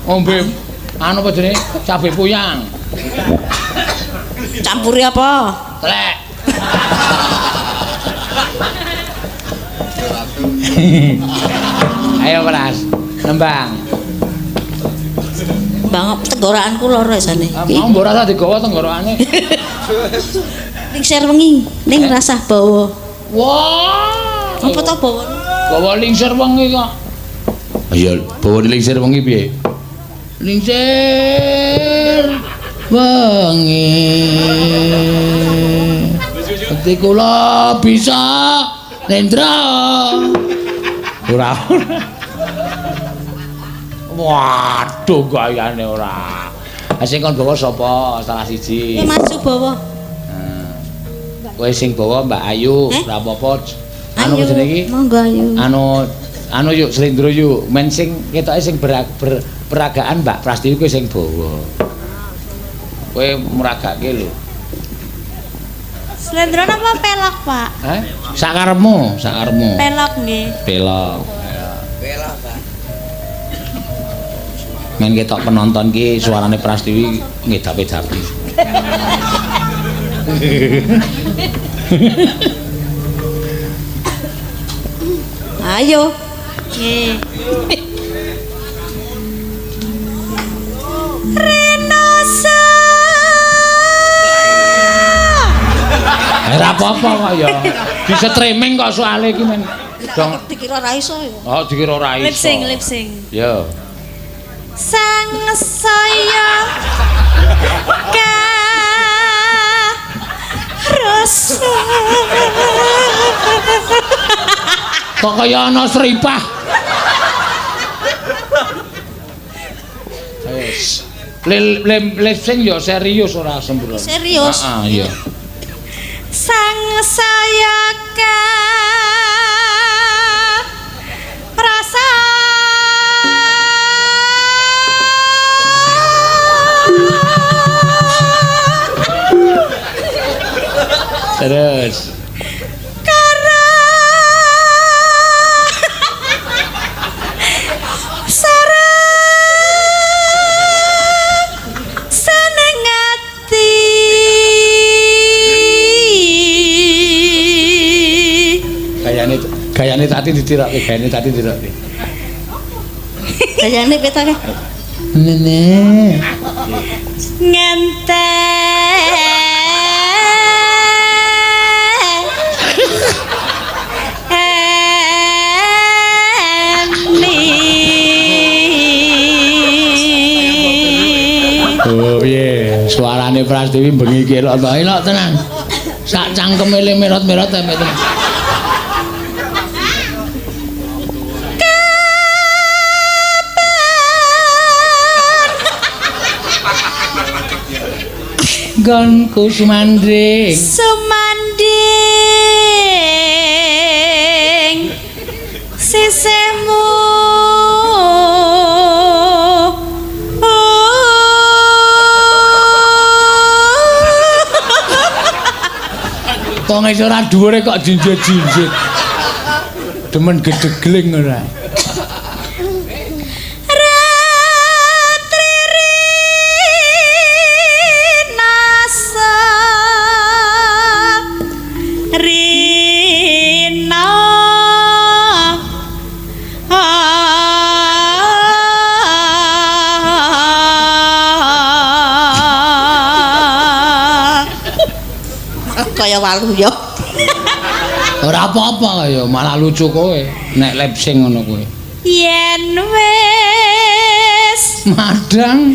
Ngombe anu apa jenenge? Cabe puyang. Campuri apa? Telek. Ayo Pras, nembang. Bang tenggorokanku lara jane. Ah, mau mbok rasa digawa tenggorokane. Lingsir wengi ning rasah bawa. Wah. Apa to bawa? Bawa lingsir wengi kok. Iya, bawa lingsir wengi piye? Lingsir wengi. Ati kula bisa nendra. Ora. Waduh gayane ora. Sing kon bawa sapa? Salah siji. Maju bawa. Kowe sing bawa Mbak Ayu, ora apa-apa. Anu jenenge iki? Monggo Ayu. Anu yuk slendro yuk. Men sing ketoke sing peragaan Mbak Prastiwi kowe sing bawa. Kowe meragake lho. Slendro napa pelok, Pak? Hah? Sakarepmu, sakarepmu. Pelok nggih. Pelok. Pelok, Pak. Men ketok penonton ki suarane Prastiwi ngedapi-dapi. Ayo. Nggih. Renasa. Ora apa-apa kok ya. Bisa streaming kok soalé iki men. Dong dikira ora iso ya. Oh, dikira ora iso. Lip sync, lip sync. Yo. Sang saya karasa. Kok kaya ana seripah. Wis. Lip sync ya serius ora sembrono. Serius. Heeh, iya. Sang saya karasa. Terus seneng ati. Gayane tati ditirokke, gayane tati ditirokke. Gayane piye ta? Nene. Ngenteni. Oh piye, suarane Prastiwi bengi iki elok to, elok tenan. Sak cangkeme le merot-merot tempe tenan. Gonku sumanding. Sumanding sisihmu. Kok ngisor ora dhuwure kok jinjit-jinjit. Demen gedegling ora. Kaya walu ya. Ora apa-apa ya, malah lucu kowe nek lip sync ngono kowe. Yen wis madang.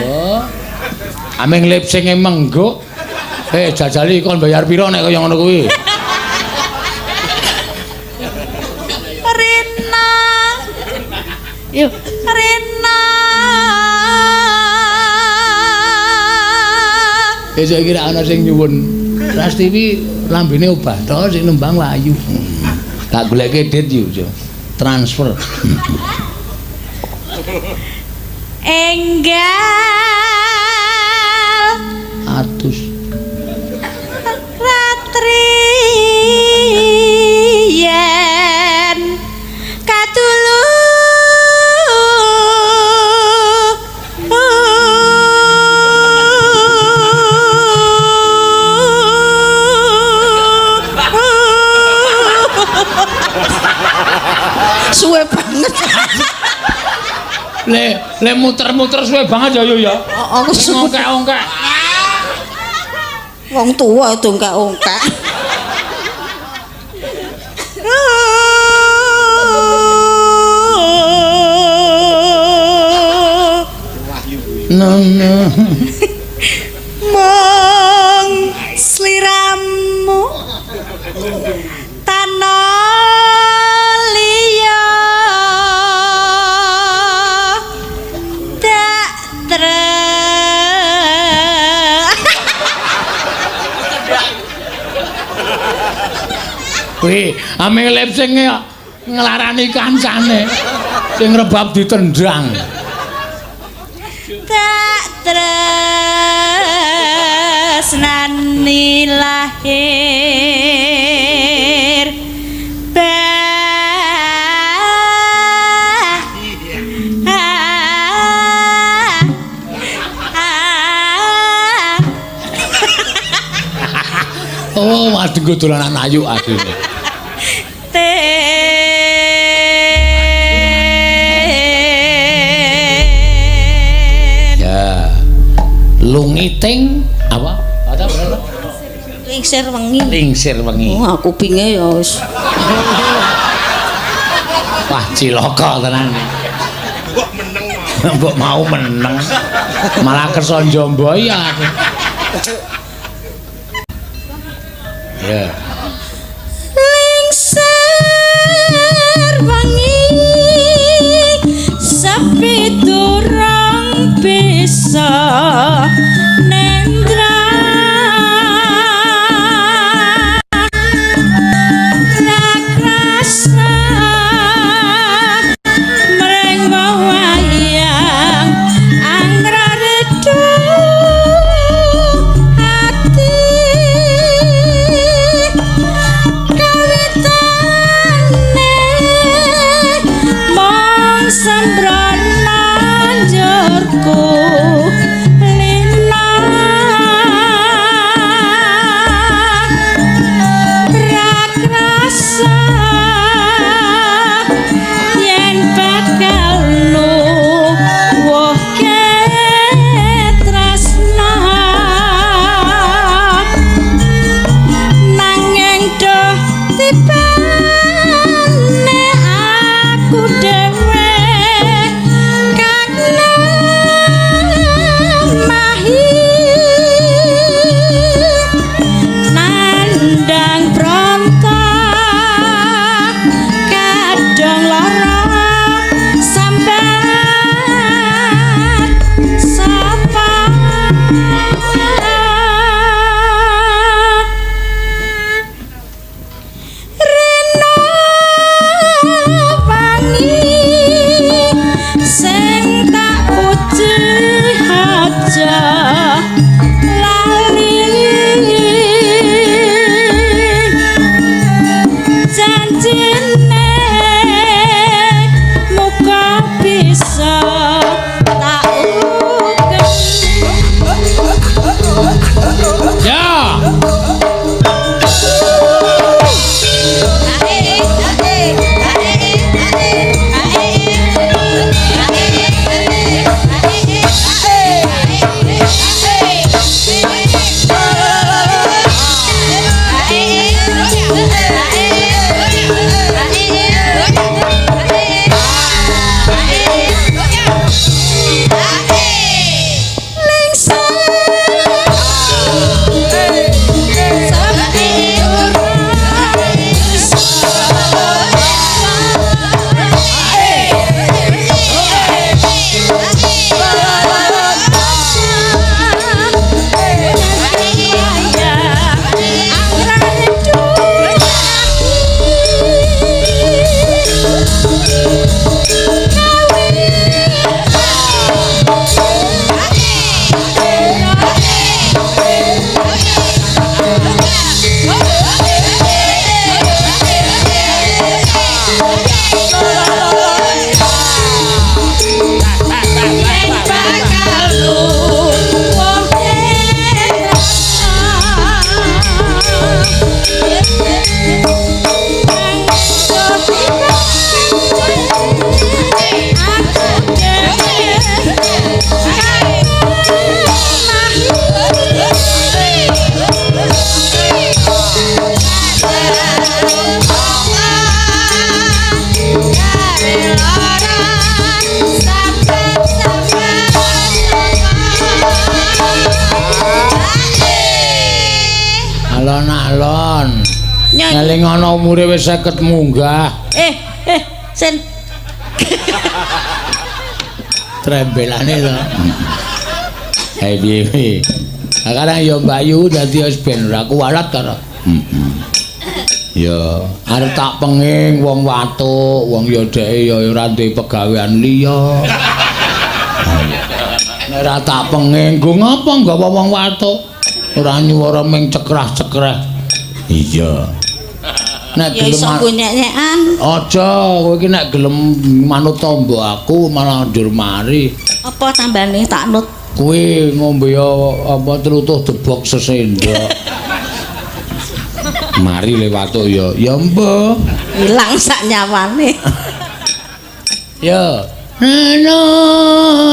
Oh. Aming lip sync mengguk. Jajali kon bayar pira nek kaya ngono kuwi? Rina. Yo, Rina. Besok iki ra ana sing nyuwun. Prastiwi lambene obah to sing nembang wayu. Tak goleke dit yo, transfer. Enggal atus ratri yen Suwe banget. Le le muter-muter suwe banget ya yo ya. Oh, aku suwe. Ongkek-ongkek. Wong tuwa dongkak-ongkak. Nang. Mong sliramu tana liya dak tre. Kuwi ame lip sing nglarani kancane sing rebab ditendang. Tak tresnani lahir bah ah, ah. Oh, waduh nggo dolanan ayu asline. Ten. Ya. Lungiting apa? Apa berapa? Lingsir wengi. Lingsir wengi. Oh, aku kupinge ya wis. Wah, cilaka tenan. Mbok meneng. Mbok mau meneng. Malah kersa njomboyi aku. Ya. Lingsir wengi sepi durung bisa nendra ra krasa mreng wayang angra redu ati kawitane mong sembrono njurku lina ra krasa yen bakal nuwuhke tresna nanging duh tibane aku dhewe kang namahi nandang bronto kadung lara sambat sapa. Rena wangi sing tak puji aja lali janjine muga bisa tak ukemi. Ya. Eling ana umure wis 50 munggah. Eh, eh, sen. Trembelane to. Hei piye piye. Sekarang ya Mbak Yu dadi wis ben ora kuwalat karo. Heeh. Ya, arep tak penging wong watuk, wong ya dheke ya ora duwe pegawean liya. Nek ora tak penging, nggo ngapa nggawa wong watuk? Ora nyuwara ming cekrah-cekrah. Iya. Nek Ya gelem iso nggo nyek-nyekan. Aja, kowe iki nek gelem manut tombo aku malah njur mari. Apa tambane tak nut? Kuwi ngombe ya apa tlutuh debok sesendok. Mari le watuk ya. Ya mbah. Ilang sak nyawane. Ya. Neno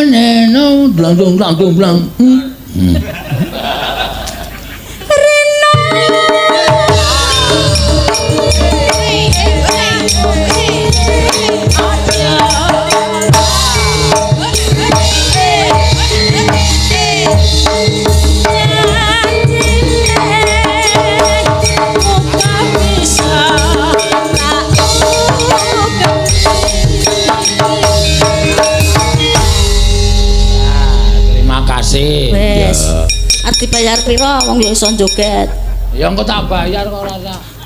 neno blang blang blang blang. Hmm. Terima kasih. Wes. Ya. Arep dibayar pira wong ya iso joget. Ya engko tak bayar kok ora usah.